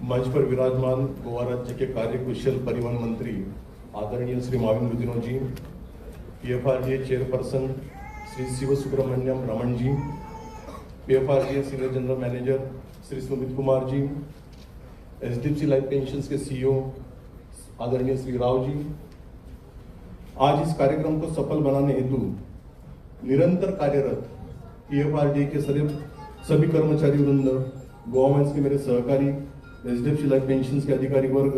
मंच पर विराजमान गोवा राज्य के कार्यकुशल परिवहन मंत्री आदरणीय Shri Mauvin Godinho ji, PFRDA chairperson Shri Shiva Subramaniam Raman ji, PFRDA senior general manager Shri Sumit Kumar ji, HDFC life pension K CEO आदरणीय श्री राव जी, आज इस कार्यक्रम को सफल बनाने हेतु निरंतर कार्यरत पीएफआरडीए के सभी कर्मचारी वृंद, गोवा माइल्स के मेरे सहकारी, एचडीएफसी लाइफ पेंशन के अधिकारी वर्ग,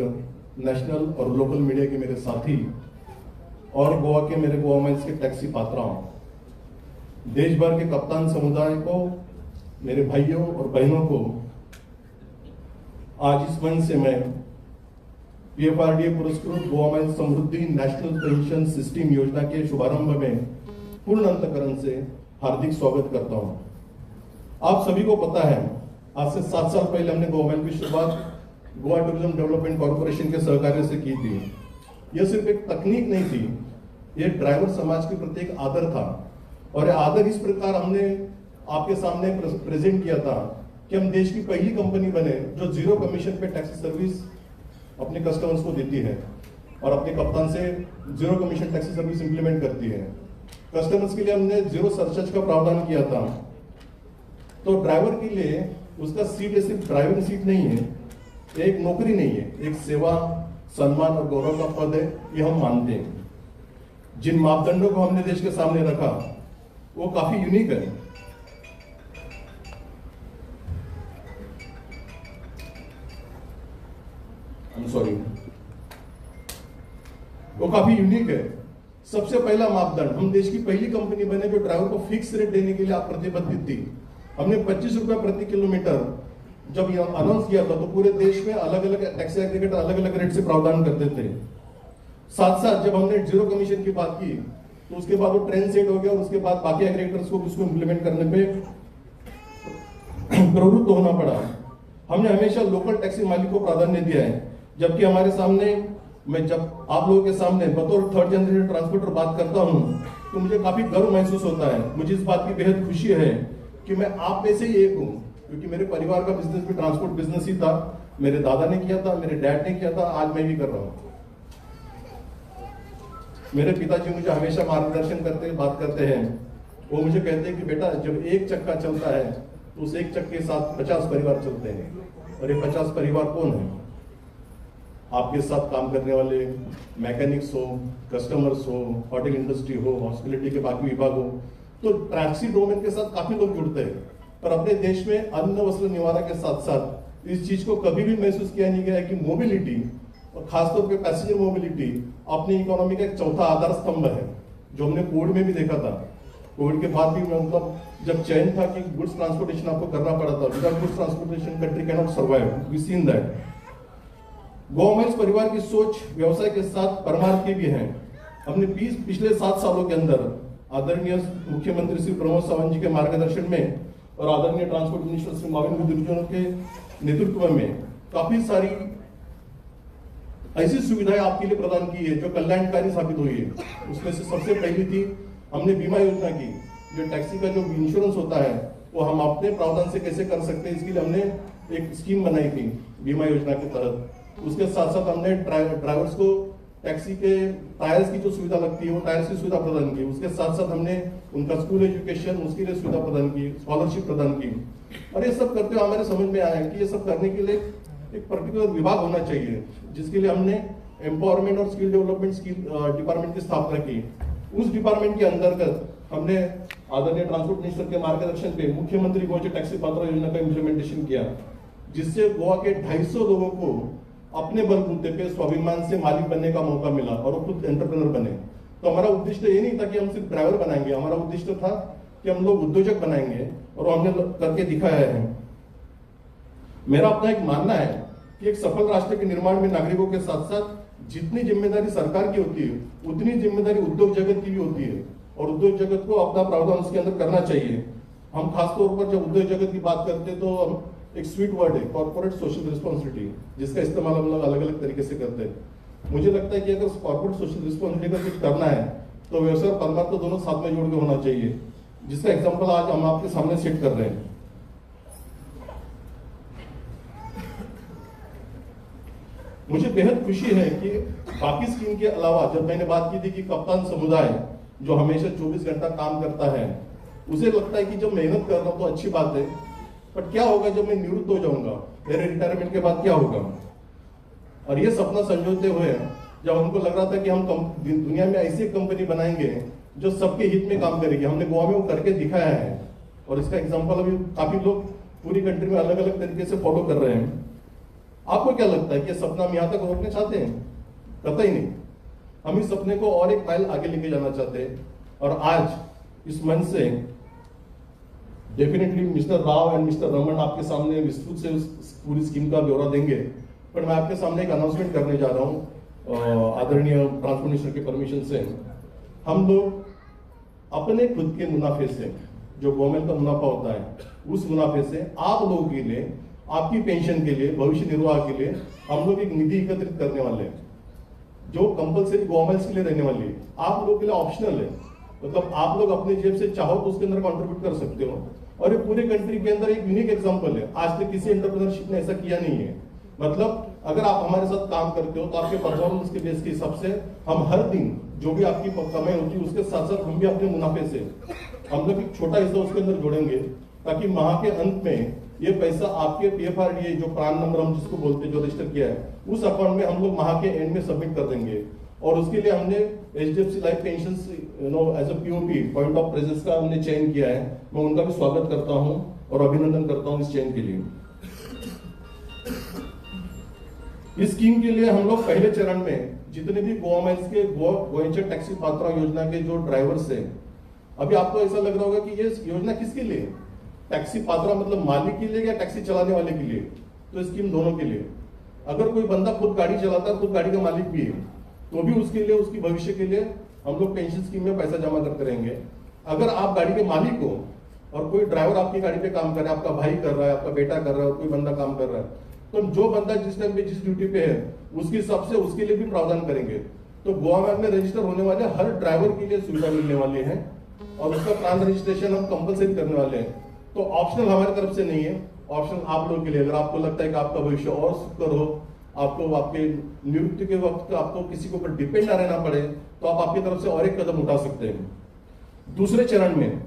नेशनल और लोकल मीडिया के मेरे साथी और गोवा के मेरे गोवा माइल्स के टैक्सी पात्राओं, देश भर के कप्तान समुदाय को, मेरे भाइयों और बहनों को आज इस मंच से मैं पीएफआरडीए पुरस्कृत Goa miles Samruddhi national pension system योजना के शुभारंभ में पूर्ण अंतकरण से हार्दिक स्वागत करता हूं। आप सभी को पता है, आज से 7 साल पहले हमने गोवा माइल्स की शुरुआत Goa tourism development corporation K सहकार्य से की थी। यह सिर्फ एक तकनीक नहीं थी, यह ड्राइवर समाज के प्रति एक आदर था और यह आदर इस प्रकार हमने आपके सामने प्रेजेंट किया था कि हम देश की पहली कंपनी बने जो zero commission pay taxi service अपने कस्टमर्स को देती है और अपने कप्तान से zero commission taxi service implement करती है। कस्टमर्स के लिए हमने जीरो सरचार्ज का प्रावधान किया था। तो ड्राइवर के लिए उसका सीट सिर्फ ड्राइविंग सीट नहीं है, एक नौकरी नहीं है, एक सेवा, सम्मान और गौरव का पद है, ये हम मानते हैं। जिन मापदंडों को हमने देश के सामने रखा वो काफी यूनिक है। सॉरी, वो काफी यूनिक है। सबसे पहला मापदंड, हम देश की पहली कंपनी बने जो ड्राइवर को फिक्स रेट देने के लिए आप प्रतिबद्ध थी। हमने 25 रुपए प्रति किलोमीटर जब यह अनाउंस किया था तो पूरे देश में अलग अलग टैक्सी एग्रीगेटर अलग अलग रेट से प्रावधान करते थे। साथ साथ जब हमने जीरो कमीशन की बात की तो उसके बाद वो ट्रेंड सेट हो गया और उसके बाद बाकी एग्रीगेटर्स को उसको इम्प्लीमेंट करने पे प्रवृत्त होना पड़ा। हमने हमेशा लोकल टैक्सी मालिक को प्राधान्य दिया है, जबकि हमारे सामने, मैं जब आप लोगों के सामने बतौर थर्ड जनरेशन ट्रांसपोर्टर बात करता हूं तो मुझे काफी गर्व महसूस होता है। मुझे इस बात की बेहद खुशी है कि मैं आप में से ही एक हूं, क्योंकि मेरे परिवार का बिजनेस भी ट्रांसपोर्ट बिजनेस ही था। मेरे दादा ने किया था, मेरे डैड ने किया था, आज मैं भी कर रहा हूं। मेरे पिताजी मुझे हमेशा मार्गदर्शन करते, बात करते हैं। वो मुझे कहते हैं कि बेटा, जब एक चक्का चलता है तो उस एक चक्के के साथ 50 परिवार चलते हैं। और ये 50 परिवार कौन है? आपके साथ काम करने वाले मैकेनिक्स हो, कस्टमर्स हो, होटल इंडस्ट्री हो, हॉस्पिटलिटी के बाकी विभाग हो। तो टैक्सी डोमेन के साथ काफी लोग जुड़ते हैं, पर अपने देश में अन्न वस्त्र निवारा के साथ साथ इस चीज को कभी भी महसूस किया नहीं गया कि मोबिलिटी और खासतौर पर पैसेंजर मोबिलिटी अपनी इकोनॉमी का एक चौथा आधार स्तंभ है, जो हमने कोविड में भी देखा था। कोविड के बाद भी मतलब जब चैन था कि गुड्स ट्रांसपोर्टेशन आपको करना पड़ा था, without goods transportation country can not survive, we seen that. Goa miles परिवार की सोच व्यवसाय के साथ परमार्थ की भी है। हमने पिछले 7 सालों के अंदर आदरणीय मुख्यमंत्री श्री प्रमोद सावंत जी के मार्गदर्शन में और आदरणीय ट्रांसपोर्ट मिनिस्टर श्री माविन गुदिन्हो के नेतृत्व में काफी सारी ऐसी सुविधाएं आपके लिए प्रदान की है जो कल्याणकारी साबित हुई है। उसमें से सबसे पहली थी, हमने बीमा योजना की, जो टैक्सी का जो इंश्योरेंस होता है वो हम अपने प्रावधान से कैसे कर सकते हैं, इसके लिए हमने एक स्कीम बनाई थी बीमा योजना के तहत। उसके साथ साथ हमने ड्राइवर्स को टैक्सी के टायर्स की जो सुविधा लगती है वो टायर्स की सुविधा प्रदान की। उसके साथ साथ हमने उनका स्कूल एजुकेशन उसके लिए सुविधा प्रदान की, स्कॉलरशिप प्रदान की। और ये सब करते हुए हमारे समझ में आया कि ये सब करने के लिए एक पर्टिकुलर विभाग होना चाहिए, जिसके लिए हमने एम्पावरमेंट और स्किल डेवलपमेंट स्किल डिपार्टमेंट की स्थापना की। उस डिपार्टमेंट के अंतर्गत हमने आदरणीय ट्रांसपोर्ट मिनिस्टर के मार्गदर्शन पे मुख्यमंत्री गोवा टैक्सी पात्रा योजना का इम्प्लीमेंटेशन किया, जिससे गोवा के 250 लोगों को अपने बलबूते पे स्वाभिमान से मालिक बनने का मौका मिला और वो खुद एंटरप्रेन्योर बने। तो हमारा उद्देश्य ये नहीं था कि हम सिर्फ ड्राइवर बनाएंगे, हमारा उद्देश्य था कि हम लोग उद्योजक बनाएंगे और हमने करके दिखाया है। मेरा अपना एक मानना है कि एक सफल राष्ट्र के निर्माण में नागरिकों के साथ साथ जितनी जिम्मेदारी सरकार की होती है उतनी जिम्मेदारी उद्योग जगत की भी होती है और उद्योग जगत को अपना प्रावधान उसके अंदर करना चाहिए। हम खासतौर पर जब उद्योग जगत की बात करते हैं तो हम एक स्वीट वर्ड है कॉर्पोरेट सोशल रिस्पॉन्सिबिलिटी, जिसका इस्तेमाल हम लोग अलग अलग तरीके से करते हैं। मुझे लगता है कि अगर कॉर्पोरेट सोशल रिस्पॉन्सिबिलिटी का कुछ करना है तो व्यवसाय और परमार्थ तो दोनों साथ में जोड़ के होना चाहिए, जिसका एग्जाम्पल आज हम आपके सामने सेट कर रहे हैं। मुझे बेहद खुशी है कि बाकी स्कीम के अलावा जब मैंने बात की थी कि कप्तान समुदाय जो हमेशा 24 घंटा काम करता है, उसे लगता है कि जब मेहनत कर रहा हूं तो अच्छी बात है, पर क्या होगा जब मैं निवृत्त हो जाऊंगा, मेरे रिटायरमेंट के बाद क्या होगा। और ये सपना संजोते हुए जब हमको लग रहा था कि हम दुनिया में ऐसी कंपनी बनाएंगे जो सबके हित में काम करेगी, हमने गोवा में वो करके दिखाया है और इसका एग्जाम्पल अभी काफी लोग पूरी कंट्री में अलग अलग तरीके से फॉलो कर रहे हैं। आपको क्या लगता है कि सपना हम यहाँ तक रोकने चाहते हैं? कतई नहीं। हम इस सपने को और एक माइल आगे लेके जाना चाहते हैं और आज इस मंच से definitely mister Rao and mister Raman आपके सामने विस्तृत से उस पूरी स्कीम का ब्यौरा देंगे, पर मैं आपके सामने एक अनाउंसमेंट करने जा रहा हूँ आदरणीय ट्रांसपोर्ट मिनिस्टर के परमिशन से। हम लोग अपने खुद के मुनाफे से, जो गवर्नमेंट का मुनाफा होता है, उस मुनाफे से आप लोगों के लिए, आपकी पेंशन के लिए, भविष्य निर्वाह के लिए हम लोग एक निधि एकत्रित करने वाले हैं जो कंपलसरी गवर्नमेंट्स के लिए रहने वाली है। आप लोगों के लिए ऑप्शनल है, मतलब आप लोग अपने जेब से चाहो तो उसके अंदर कॉन्ट्रीब्यूट कर सकते हो। और ये पूरे कंट्री के अंदर एक यूनिक एग्जाम्पल है, आज तक किसी एंटरप्रेन्योरशिप ने ऐसा किया नहीं है। मतलब अगर आप हमारे साथ काम करते हो तो आपके परफॉर्मेंस के बेस के हिसाब से हम हर दिन जो भी आपकी कमाई होती है उसके साथ साथ हम भी अपने मुनाफे से हम लोग एक छोटा हिस्सा उसके अंदर जोड़ेंगे, ताकि माह के अंत में ये पैसा आपके PFRDA जो प्रान नंबर हम जिसको बोलते हैं, जो रजिस्टर किया है, उस अकाउंट में हम लोग माह के एंड में सबमिट कर देंगे। और उसके लिए हमने HDFC life pension you know as a POP point of presence का हमने चयन किया है। मैं उनका भी स्वागत करता हूँ और अभिनंदन करता हूँ इस चयन के लिए। इस स्कीम के लिए हम लोग पहले चरण में जितने भी गोवा माइल्स के गोएंचर टैक्सी पात्रा योजना के जो ड्राइवर्स हैं, अभी आपको ऐसा लग रहा होगा कि ये योजना किसके लिए, टैक्सी पात्रा मतलब मालिक के लिए या टैक्सी चलाने वाले के लिए? तो स्कीम दोनों के लिए। अगर कोई बंदा खुद गाड़ी चलाता है, खुद गाड़ी का मालिक भी है, तो भी उसके लिए, उसकी भविष्य के लिए हम लोग पेंशन स्कीम में पैसा जमा करते रहेंगे। अगर आप गाड़ी के मालिक हो और कोई ड्राइवर आपकी गाड़ी पे काम कर रहा है, आपका भाई कर रहा है, आपका बेटा कर रहा है और कोई बंदा काम कर रहा है, तो जो बंदा जिस टाइम पे जिस ड्यूटी पे है उसके हिसाब से उसके लिए भी प्रावधान करेंगे। तो गोवा में रजिस्टर होने वाले हर ड्राइवर के लिए सुविधा मिलने वाली है और उसका प्रान रजिस्ट्रेशन हम कंपलसरी करने वाले हैं। तो ऑप्शनल हमारी तरफ से नहीं है, ऑप्शन आप लोगों के लिए। अगर आपको लगता है कि आपका भविष्य और सुखकर हो, आपको आपके नियुक्ति के वक्त आपको किसी के ऊपर डिपेंड ना रहना पड़े, तो आप आपकी तरफ से और एक कदम उठा सकते हैं। दूसरे चरण में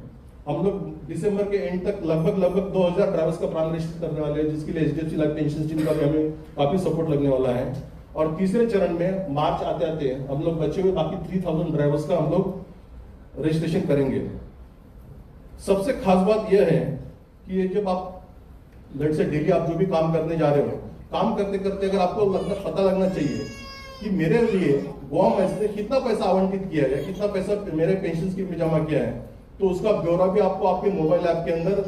हम लोग दिसंबर के एंड तक लगभग 2000 ड्राइवर्स का प्रान रजिस्टर करने वाले हैं, जिसके लिए HDFC life pension scheme का भी हमें काफी सपोर्ट लगने वाला है। और तीसरे चरण में मार्च आते आते हम लोग बचे हुए बाकी 3000 ड्राइवर्स का हम लोग रजिस्ट्रेशन करेंगे। सबसे खास बात यह है कि ये जब आप लेट से डेली आप जो भी काम करने जा रहे हो, काम करते करते अगर आपको लगता पता लगना चाहिए कि मेरे लिए गोवा माइल्स ने कितना पैसा आवंटित किया है, कितना पैसा मेरे पेंशन स्कीम में जमा किया है, तो उसका ब्यौरा भी आपको आपके मोबाइल ऐप के अंदर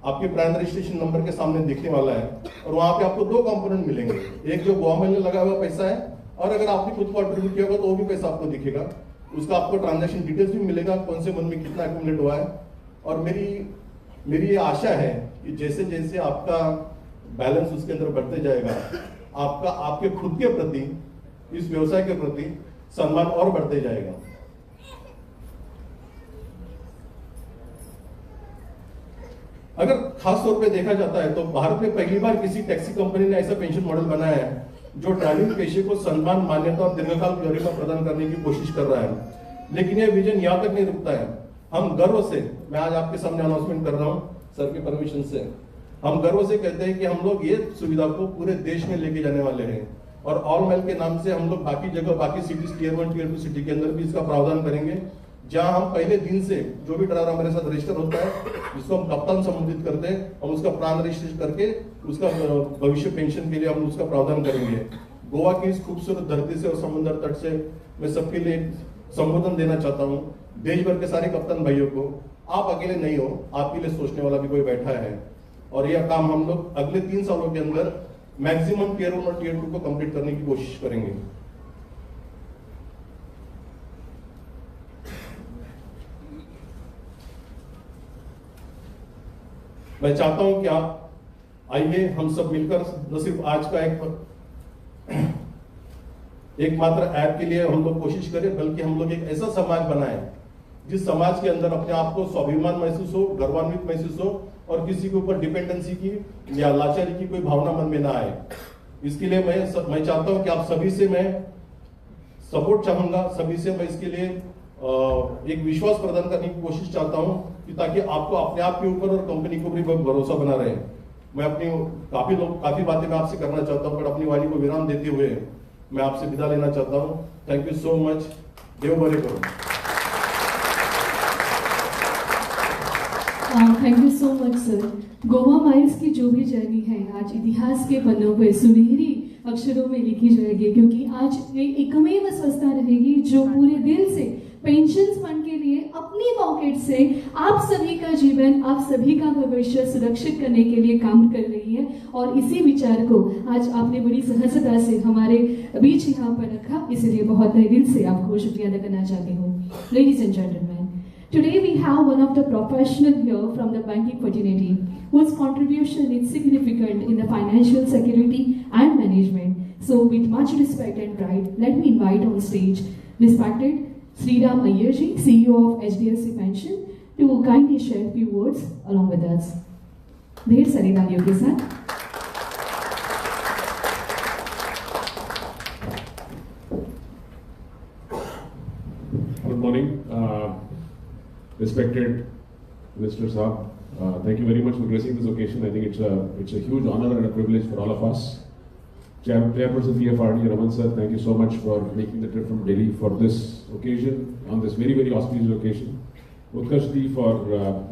आपके प्राइम रजिस्ट्रेशन नंबर के सामने दिखने वाला है। और वहां पे आपको दो कंपोनेंट मिलेंगे, एक जो गोवा माइल्स ने लगाया हुआ पैसा है और अगर आपने खुद कॉन्ट्रीब्यूट किया होगा तो वो भी पैसा आपको दिखेगा। उसका आपको ट्रांजेक्शन डिटेल्स भी मिलेगा, कौन से मंथ में कितना एक्यूमुलेट हुआ है। और मेरी ये आशा है कि जैसे जैसे आपका बैलेंस उसके अंदर बढ़ते जाएगा, आपका आपके खुद के प्रति, इस व्यवसाय के प्रति सम्मान और बढ़ते जाएगा। अगर खास तौर पे देखा जाता है तो भारत में पहली बार किसी टैक्सी कंपनी ने ऐसा पेंशन मॉडल बनाया है जो ड्राइविंग पेशे को सम्मान, मान्यता और दीर्घकाल गरिमा प्रदान करने की कोशिश कर रहा है। लेकिन यह विजन यहां तक नहीं रुकता है। हम गर्व से, मैं आज आपके सामने अनाउंसमेंट कर रहा हूं सर के परमिशन से, हम गर्व से कहते हैं कि हम लोग ये सुविधा को पूरे देश में लेके जाने वाले हैं और ऑल माइल के नाम से हम लोग बाकी जगह, बाकी सिटीज, टियर 1 टियर 2 सिटी के अंदर भी इसका प्रावधान करेंगे, जहां हम पहले दिन से जो भी ड्राइवर हमारे साथ रजिस्टर होता है, जिसको हम कप्तान संबोधित करते हैं, हम उसका प्राण रजिस्टर करके उसका भविष्य पेंशन के लिए हम उसका प्रावधान करेंगे। गोवा की इस खूबसूरत धरती से और समुद्र तट से मैं सबके लिए संबोधन देना चाहता हूँ, देश भर के सारे कप्तान भाइयों को, आप अकेले नहीं हो, आपके लिए सोचने वाला भी कोई बैठा है। और यह काम हम लोग अगले 3 सालों के अंदर मैक्सिमम टियर 1 और टियर 2 को कंप्लीट करने की कोशिश करेंगे। मैं चाहता हूं कि आप आइए, हम सब मिलकर न सिर्फ आज का एकमात्र ऐप के लिए हम लोग कोशिश करें, बल्कि हम लोग एक ऐसा समाज बनाएं जिस समाज के अंदर अपने आप को स्वाभिमान महसूस हो, गर्वान्वित महसूस हो और किसी के ऊपर डिपेंडेंसी की या लाचारी की कोई भावना मन में ना आए। इसके लिए मैं चाहता हूँ कि आप सभी से मैं सपोर्ट चाहूँगा, सभी से मैं इसके लिए एक विश्वास प्रदान करने की कोशिश चाहता हूँ कि ताकि आपको अपने आप के ऊपर और कंपनी के ऊपर भरोसा बना रहे। मैं अपनी काफ़ी बातें मैं आपसे करना चाहता हूँ, पर अपनी वाणी को विराम देते हुए मैं आपसे विदा लेना चाहता हूँ। Thank you so much. देव बरे करो। Thank you so much sir. Goa Miles की जो भी जर्नी है आज इतिहास के पन्नों पर सुनहरी अक्षरों में लिखी जाएगी, क्योंकि आज ये एकमेव संस्था रहेगी जो पूरे दिल से पेंशन फंड के लिए अपनी पॉकेट से आप सभी का जीवन, आप सभी का भविष्य सुरक्षित करने के लिए काम कर रही है। और इसी विचार को आज आपने बड़ी सहजता से हमारे बीच यहाँ पर रखा, इसलिए बहुत दिल से आपको शुक्रिया अदा करना चाहती हूँ। Ladies and gentleman, today we have one of the professional here from the banking fraternity whose contribution is significant in the financial security and management. So with much respect and pride, let me invite on stage respected Sriram Iyer ji, CEO of HDFC Pension, to kindly share few words along with us. ढेर सारी तालियों K साथ। Good morning, respected Minister Saab. Thank you very much for gracing this occasion. I think it's a huge honor and a privilege for all of us. Chairperson PFRD, Raman sir, thank you so much for making the trip from Delhi for this occasion, on this very, very auspicious occasion. Utkarsh ji for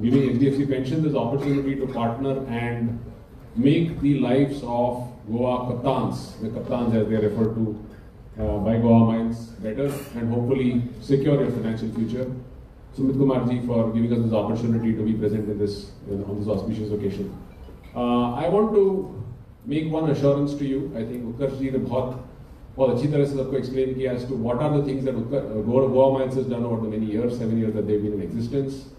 giving HDFC Pension this opportunity to partner and make the lives of Goa Kaptans, the Kaptans as they are referred to by Goa Miles, better and hopefully secure your financial future. Sumit Kumar ji for giving us this opportunity to be present in this, on this auspicious occasion. I want to make one assurance to you. I think Utkarsh ji ने बहुत अच्छी तरह से सबको explain Kia as to what are the things that Goa Miles has done over the many years, 7 years that they've been in existence.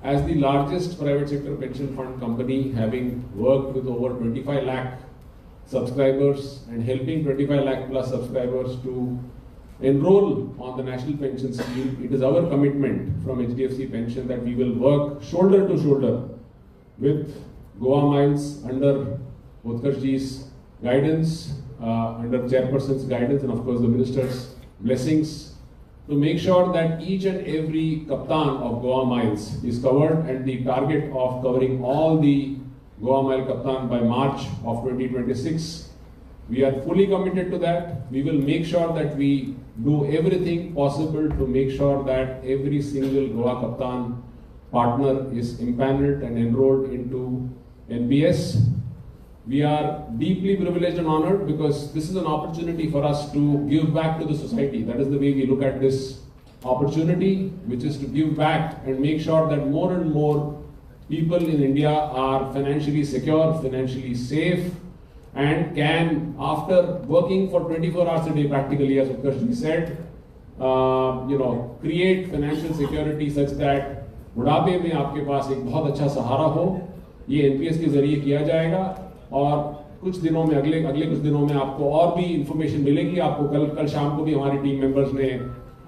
As the largest private sector pension fund company, having worked with over 25 lakh subscribers and helping 25 lakh plus subscribers to enroll on the National Pension Scheme, it is our commitment from HDFC Pension that we will work shoulder to shoulder with Goa Miles under Utkarsh ji's guidance, under chairperson's guidance, and of course the minister's blessings, to make sure that each and every Kaptan of Goa Miles is covered, and the target of covering all the Goa Mile Kaptan by March of 2026. We are fully committed to that. We will make sure that we do everything possible to make sure that every single Goa Kaptan partner is empaneled and enrolled into NPS. We are deeply privileged and honored because this is an opportunity for us to give back to the society. That is the way we look at this opportunity, which is to give back and make sure that more and more people in India are financially secure, financially safe, and can, after working for 24 hours a day practically, as Utkarsh ji said, create financial security such that बुढ़ापे में आपके pass एक बहुत अच्छा सहारा हो। ये NPS K जरिए किया जाएगा और कुछ दिनों में, अगले कुछ दिनों में आपको और भी इंफॉर्मेशन मिलेगी। आपको कल शाम को भी हमारी टीम मेंबर्स ने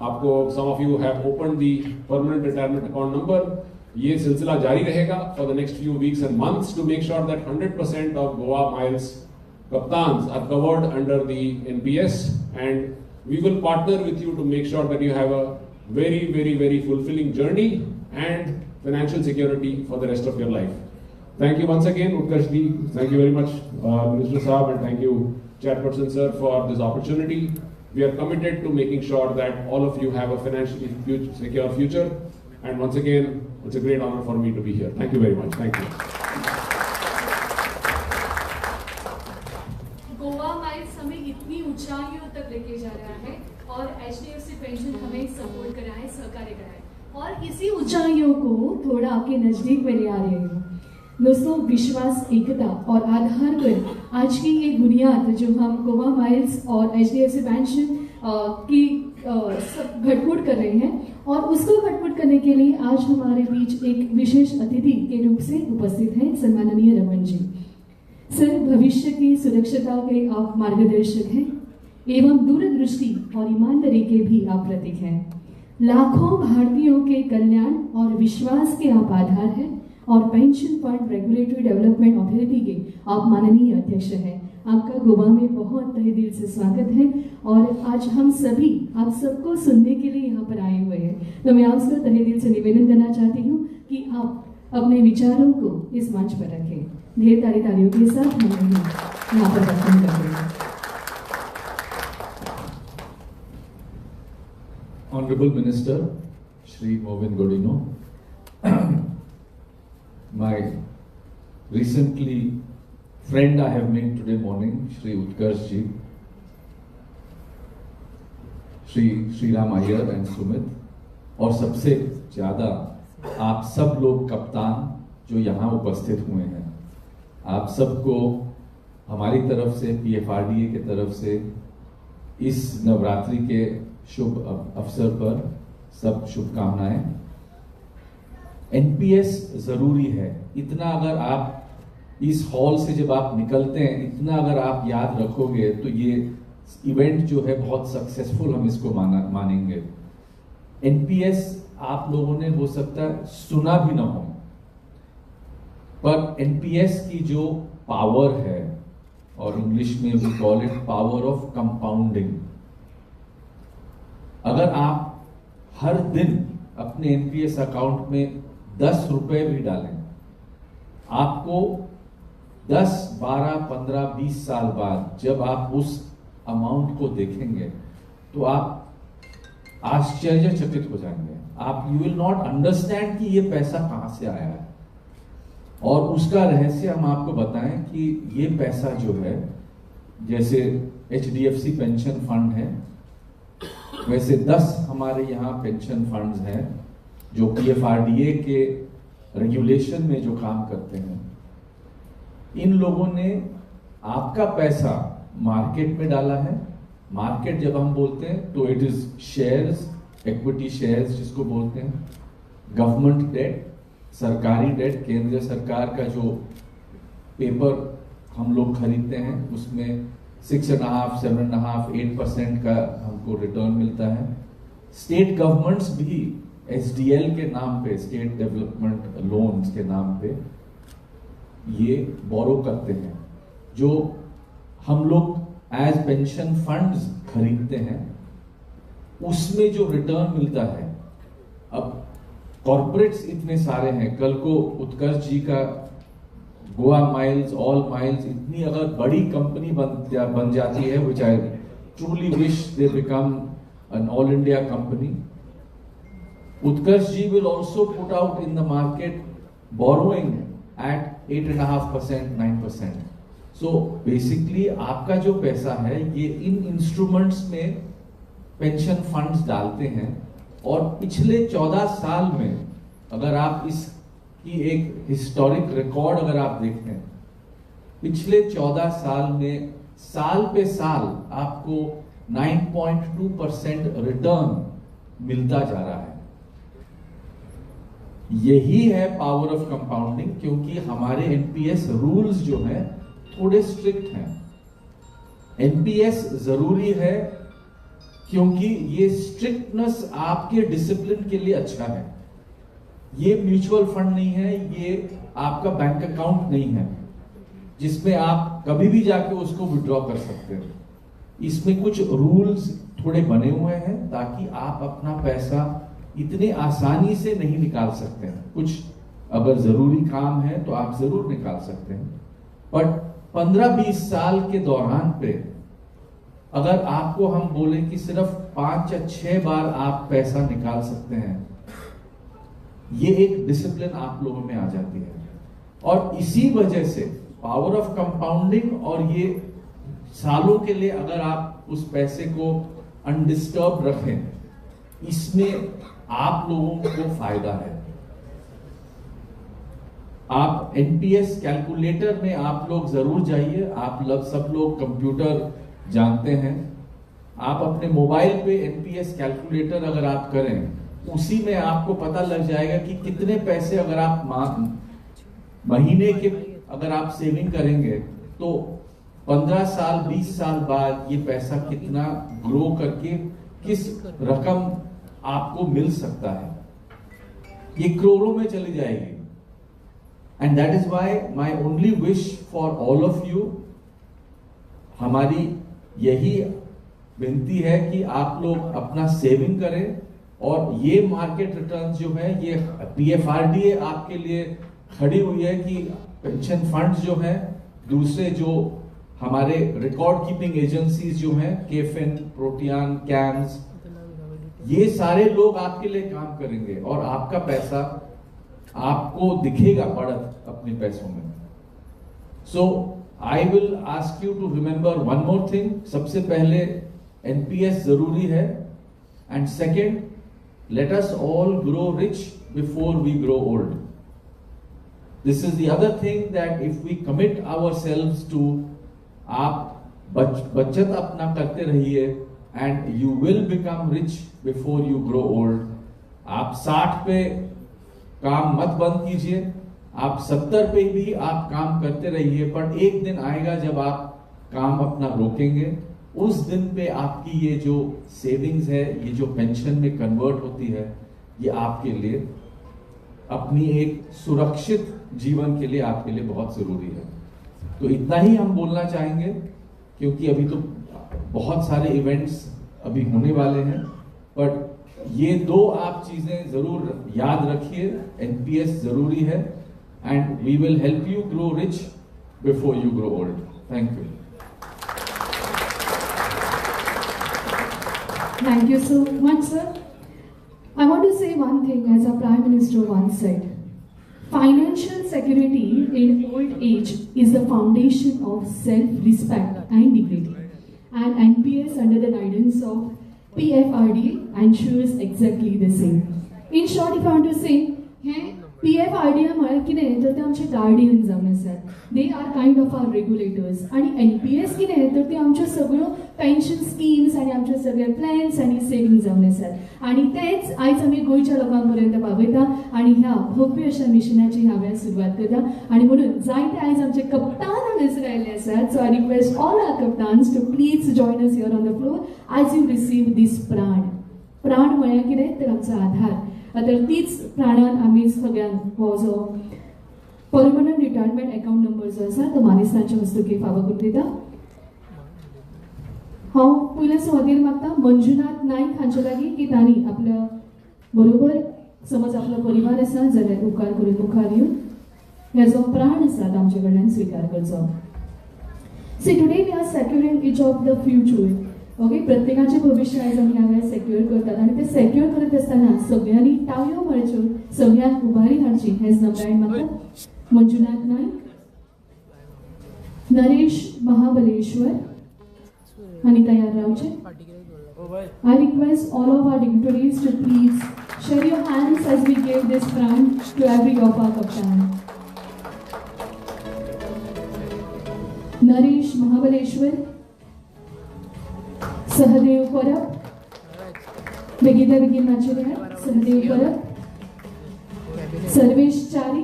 आपको, some of you have opened the permanent retirement account number. ये सिलसिला जारी रहेगा for the next few weeks and months to make sure that 100% of Goa Miles Kaptans are covered under the NPS, and we will partner with you to make sure that you have a very, very, very fulfilling journey and financial security for the rest of your life. Thank you once again, Utkarsh ji. Thank you very much, Minister Saab, and thank you, Chairperson sir, for this opportunity. We are committed to making sure that all of you have a financially secure future. And once again, it's a great honor for me to be here. Thank you very much. Thank you. Goa Miles हमें इतनी ऊंचाइयों तक लेके जा रहा है और HDFC pension हमें support कर रहा है, सहकार्य कर रहा है और इसी ऊंचाइयों को थोड़ा आपके नज़दीक में ले आ रहे हैं। दोस्तों, विश्वास, एकता और आधार पर आज की ये बुनियाद जो हम गोवा माइल्स और HDFC pension की घटफूट कर रहे हैं, और उसको घटफूट करने के लिए आज हमारे बीच एक विशेष अतिथि के रूप से उपस्थित हैं सम्माननीय रमन जी। सर, भविष्य की सुरक्षता के आप मार्गदर्शक हैं एवं दूरदृष्टि और ईमानदारी के भी आप प्रतीक हैं। लाखों भारतीयों के कल्याण और विश्वास के आप आधार हैं और pension fund regulatory development authority K आप माननीय अध्यक्ष हैं। आपका गोवा में बहुत तहे दिल से स्वागत है और आज हम सभी आप सबको सुनने के लिए यहाँ पर आए हुए हैं। तो मैं आपसे तहे दिल से निवेदन करना चाहती हूँ कि आप अपने विचारों को इस मंच पर रखें। ढेर सारी तालियों के साथ हम यहाँ पर welcome करते हैं। Honorable Minister Shri Mauvin Godinho, my recently friend I have met today morning, Shri Utkarsh ji, Shri Shriram Iyer and Sumit, और सबसे ज़्यादा आप सब लोग कप्तान जो यहाँ उपस्थित हुए हैं, आप सबको हमारी तरफ से PFRDA के तरफ से इस नवरात्रि के शुभ अवसर पर सब शुभकामनाएं। NPS ज़रूरी है, इतना अगर आप इस हॉल से जब आप निकलते हैं इतना अगर आप याद रखोगे तो ये इवेंट जो है बहुत सक्सेसफुल हम इसको मानेंगे। NPS आप लोगों ने हो सकता है सुना भी ना हो, पर NPS की जो पावर है, और इंग्लिश में we call it power of compounding, अगर आप हर दिन अपने NPS account में 10 रुपए भी डालें, आपको 10, 12, 15, 20 साल बाद जब आप उस अमाउंट को देखेंगे तो आप आश्चर्यचकित हो जाएंगे। आप you will not understand कि ये पैसा कहाँ से आया है। और उसका रहस्य हम आपको बताएं कि ये पैसा जो है, जैसे HDFC pension fund है, वैसे 10 हमारे यहाँ पेंशन फंड्स हैं जो PFRDA के रेगुलेशन में जो काम करते हैं। इन लोगों ने आपका पैसा मार्केट में डाला है। मार्केट जब हम बोलते हैं तो it is shares, equity shares जिसको बोलते हैं, गवर्नमेंट डेट, सरकारी डेट, केंद्र सरकार का जो पेपर हम लोग खरीदते हैं उसमें 6.5, 7.5, 8% का हमको रिटर्न मिलता है। स्टेट गवर्नमेंट्स भी SDL के नाम pay, state development loans K नाम पे ये बोरो करते हैं, जो हम लोग एज पेंशन फंड्स खरीदते हैं उसमें जो रिटर्न मिलता है। अब कॉर्पोरेट्स इतने सारे हैं, कल को उत्कर्ष जी का गोवा माइल्स, ऑल माइल्स, इतनी अगर बड़ी कंपनी बन जाती है, which I truly wish they become an all India company, Utkarsh ji will also put out in the market borrowing at 8.5%, 9%। So basically आपका जो पैसा है ये इन इंस्ट्रूमेंट्स में पेंशन फंड्स डालते हैं। और पिछले 14 साल में अगर आप इसकी एक हिस्टोरिक रिकॉर्ड अगर आप देखें, पिछले 14 साल में साल पे साल आपको 9.2% रिटर्न मिलता जा रहा है। यही है पावर ऑफ कंपाउंडिंग, क्योंकि हमारे एनपीएस रूल्स जो हैं थोड़े स्ट्रिक्ट हैं। एनपीएस जरूरी है क्योंकि ये स्ट्रिक्टनेस आपके डिसिप्लिन के लिए अच्छा है। ये म्यूचुअल फंड नहीं है, ये आपका बैंक अकाउंट नहीं है जिसमें आप कभी भी जाके उसको विड्रॉ कर सकते हो। इसमें कुछ रूल्स थोड़े बने हुए हैं ताकि आप अपना पैसा इतने आसानी से नहीं निकाल सकते हैं। कुछ अगर जरूरी काम है तो आप जरूर निकाल सकते हैं, बट 15-20 साल के दौरान पे अगर आपको हम बोले कि सिर्फ 5 या 6 बार आप पैसा निकाल सकते हैं, ये एक डिसिप्लिन आप लोगों में आ जाती है। और इसी वजह से पावर ऑफ कंपाउंडिंग और ये सालों के लिए अगर आप उस पैसे को अनडिस्टर्ब रखें, इसमें आप लोगों को फायदा है। आप एनपीएस कैलकुलेटर में आप लोग जरूर जाइए, आप लोग सब लोग कंप्यूटर जानते हैं, आप अपने मोबाइल पे एनपीएस कैलकुलेटर अगर आप करें, उसी में आपको पता लग जाएगा कि कितने पैसे अगर आप महीने के अगर आप सेविंग करेंगे तो 15 साल 20 साल बाद ये पैसा कितना ग्रो करके किस रकम आपको मिल सकता है। ये करोड़ों में चली जाएगी। And that is why my only wish for all of you, हमारी यही विनती है कि आप लोग अपना सेविंग करें और ये मार्केट रिटर्न्स जो है, ये PFRDA आपके लिए खड़ी हुई है कि पेंशन फंड्स जो हैं, दूसरे जो हमारे रिकॉर्ड कीपिंग एजेंसीज जो हैं, केफिन, प्रोटियान, कैम्स, ये सारे लोग आपके लिए काम करेंगे और आपका पैसा आपको दिखेगा बढ़त अपने पैसों में। So I will ask you to remember one more thing. सबसे पहले NPS जरूरी है, and second, let us all grow rich before we grow old. This is the other thing that if we commit ourselves to, आप बचत अपना करते रहिए and you will become rich before you grow old. आप 60 pay काम मत बंद कीजिए, आप 70 पे भी आप काम करते रहिए, पर एक दिन आएगा जब आप काम अपना रोकेंगे। उस दिन पे आपकी ये जो सेविंग्स है, ये जो पेंशन में कन्वर्ट होती है, ये आपके लिए अपनी एक सुरक्षित जीवन के लिए आपके लिए बहुत ज़रूरी है। तो इतना ही हम बोलना चाहेंगे, क्योंकि अभी तो बहुत सारे इवेंट्स अभी होने वाले हैं, बट ये दो आप चीज़ें ज़रूर याद रखिए, NPS ज़रूरी है, and we will help you grow rich before you grow old. Thank you. Thank you so much, sir. I want to say one thing, as our Prime Minister once said, financial security in old age is the foundation of self-respect and dignity. And NPS under the guidance of PFRDA ensures exactly the same. In short, if I want to say, PFRDA म्हळ्यार कितें तर ते आमचे guardian जावन आसात, they are kind of our regulators. आनी NPS कितें तर ते आमच्यो सगळ्यो पेन्शन स्किम्स आनी आमच्यो सगळे प्लॅन्स आनी सेविंग जावन आसात. आनी तेच आयज आमी गोंयच्या लोकां पर्यंत पावयता आनी ह्या भव्य अशा मिशनाची ह्या वेळार सुरवात करता. आनी म्हणून जायते आयज आमचे कप्तान हांगासर आयिल्ले आसात. So I request all our kaptans to please join us here on the floor as you receive this pran. प्राण म्हळ्यार कितें तर आमचो आधार. तर तीच प्राणान आमी सगळ्यांक हो जो परमनंट रिटायरमेंट अकाउंट नंबर जो आसा तो मानेस्तांच्या हस्तुकी फावो करून दिता. हांव पयल्या सुवातेर मागता मंजुनाथ नायक हांचे लागीं की तांणी आपल्या बरोबर समज आपलो परिवार आसा जाल्यार उपकार करून मुखार येवन हे जो प्राण आसा तो आमचे कडल्यान स्विकार करचो. See, today we are securing each of the future. Okay, प्रत्येकाचें भविश्य आयज आमी ह्या वेळार सेक्युअर करतात आनी ते सेक्युअर करत आसतना सगळ्यांनी टावयो मारच्यो, सगळ्यांक उबारी हाडची हेच नम्रायेन मागता. मंजुनाथ नायक, नरेश महाबलेश्वर आनी तयार रावचे. I request all of our dignitaries to please share your hands as we give this pran to every of our kaptan. Naresh Mahabaleshwar, Sahadev Parab, बेगीन बेगीन मातशें घेयात. सहदेव परब, सर्वेश च्यारी.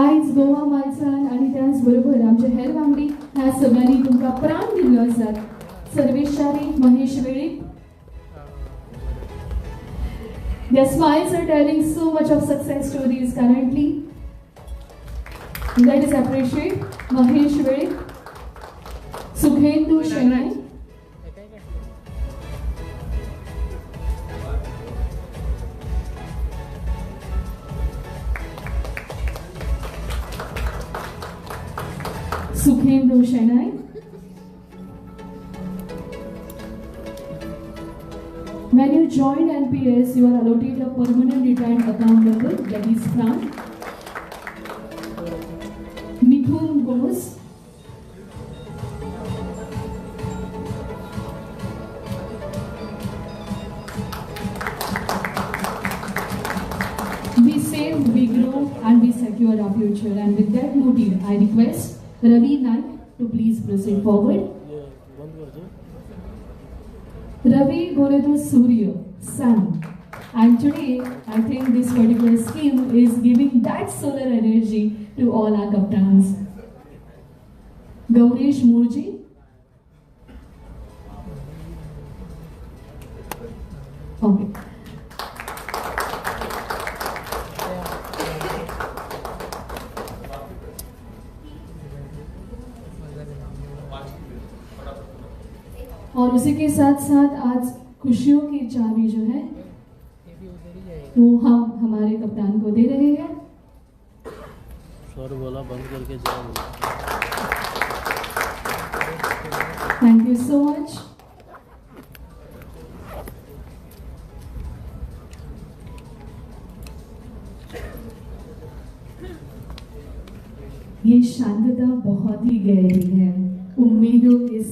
आयज गोवा मालसान आनी त्याच बरोबर आमचे हेर वांगडी ह्या सगळ्यांनी तुमकां प्राण दिल्लो आसात. Sarvesh Chari, Mahesh Velip. Their smiles are telling so much of success stories currently. Let us appreciate Mahesh Velip, Sukhendu Shenoy, Sukhendu Shenoy, When you join NPS, you are allotted a permanent retired account number, that is PRAN. Mithun Bose, We save, we grow, and we secure our future. And with that motive, I request Ravi Naik to please proceed forward. Ravi Goredo Surya, sun. And today, I think this particular scheme is giving that solar energy to all our kaptans. Gaurish Murji. Okay. और उसी K साथ साथ आज खुशियों की चाबी जो है वो हम हमारे कप्तान को दे रहे हैं। सर बोला बंद करके जाओ। Thank you so much. ये शांतता बहुत ही गहरी है, उम्मीदों के